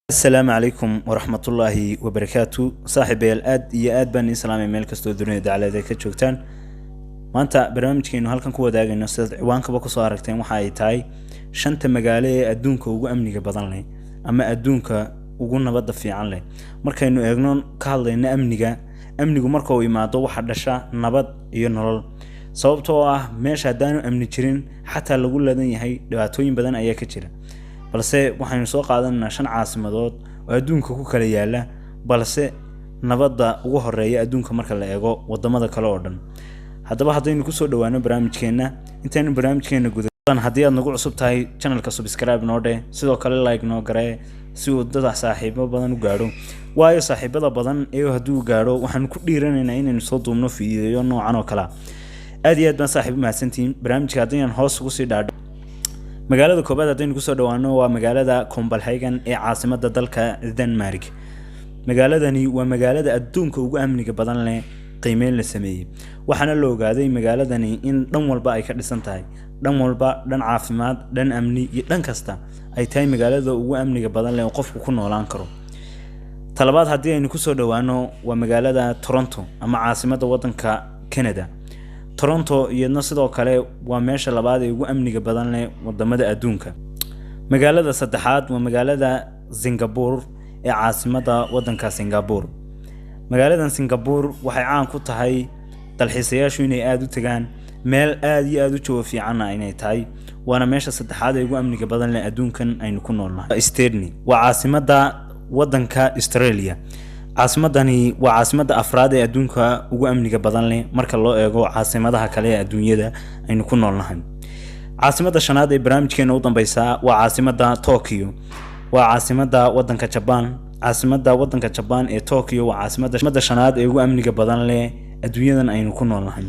Asalaamu calaykum waraxmatullaahi wabarakaatu. Saaxiibayaal, aad iyo aad baan idiin salaamay meel kastoo dunida dacaladeed ka joogtaan. Maanta barnaamijkeenu halkan ku wadaagayno, sidaad ciwaankaba kusoo aragteen, waxa ay tahay shanta magaalo ee adduunka ugu amniga badan leh ama adduunka ugu nabadda fiican leh. Markaynu eegno, ka hadlayno amniga, amnigu marka uu imaado waxa dhasha nabad iyo nolol, sababtoo ah meesha haddaanu amni jirin, xataa lagu ladan yahay, dhibaatooyin badan ayaa ka jira. Balse waxaynu soo qaadanaynaa shan caasimadood oo adduunka ku kala yaala, balse nabadda ugu horeeya adduunka marka la eego wadamada kale oo dhan. Haddaba haddaynu kusoo dhawaano barnaamijkeenna, intaynu barnaamijkeena guda, haddii aad nagu cusub tahay channelka, subscribe noo dheh, sidoo kale like noo garee si uu dada saaxiibo badan u gaadho, waayo saaxiibada badan ee hadduu gaadho waxaanu ku dhiiranaynaa inaynu soo duubno fiidiyo noocan oo kale ah. Aad iyo aad baan saaxiib u mahadsantihiin. Barnaamijka haddaynan hoos ugu sii dhaadho, magaalada koobaad haddaynu kusoo dhawaano waa magaalada Copenhagen ee caasimada dalka Denmark. Magaaladani waa magaalada adduunka ugu amniga badan leh qiimeyn la sameeyey, waxaana la ogaaday magaaladani in dhan walba ay ka dhisan tahay, dhan walba, dhan caafimaad, dhan amni iyo dhan kasta ay tahay magaalada ugu amniga badan leh oo qofku ku noolaan karo. Talabaad haddii aynu kusoo dhawaano waa magaalada Toronto ama caasimada wadanka Canada. Toronto iyadna sidoo kale waa meesha labaad ee ugu amniga badan leh wadamada adduunka. Magaalada saddexaad waa magaalada Singapore ee caasimada wadanka Singapore. Magaaladan Singapore waxay caan ku tahay dalxiisayaashu inay aada u tagaan, meel aada iyo aada u jawo fiicanna inay tahay, waana meesha saddexaad ee ugu amniga badan leh adduunkan aynu ku noolnahay. Sydney waa caasimada wadanka Australia. Caasimadani waa caasimada afraad ee adduunka ugu amniga badan leh marka loo eego caasimadaha kale ee adduunyada aynu ku noolnahay. Caasimada shanaad ee barnaamijkeena u dambeysa waa caasimada Tokyo, waa caasimada wadanka Jaban. Caasimada wadanka Jaban ee Tokyo waa caasimada shanaad ee ugu amniga badan leh adduunyadan aynu ku noolnahay.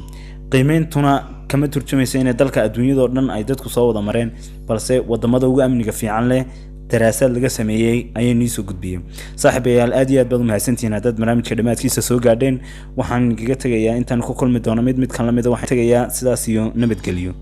Qiimeyntuna kama turjumaysa inay dalka adduunyadoo dhan ay dadku soo wada mareen, balse wadamada ugu amniga fiican leh daraasaad laga sameeyey ayay niisoo gudbiyey. Saaxiibayaal, aad iyo aad baad umahadsantihiin haddaad barnaamijka dhammaadkiisa soo gaadheen. Waxaan kaga tegayaa intaan ku kulmi doono mid midkan lamida, waxaan tegayaa sidaas iyo nabadgelyo.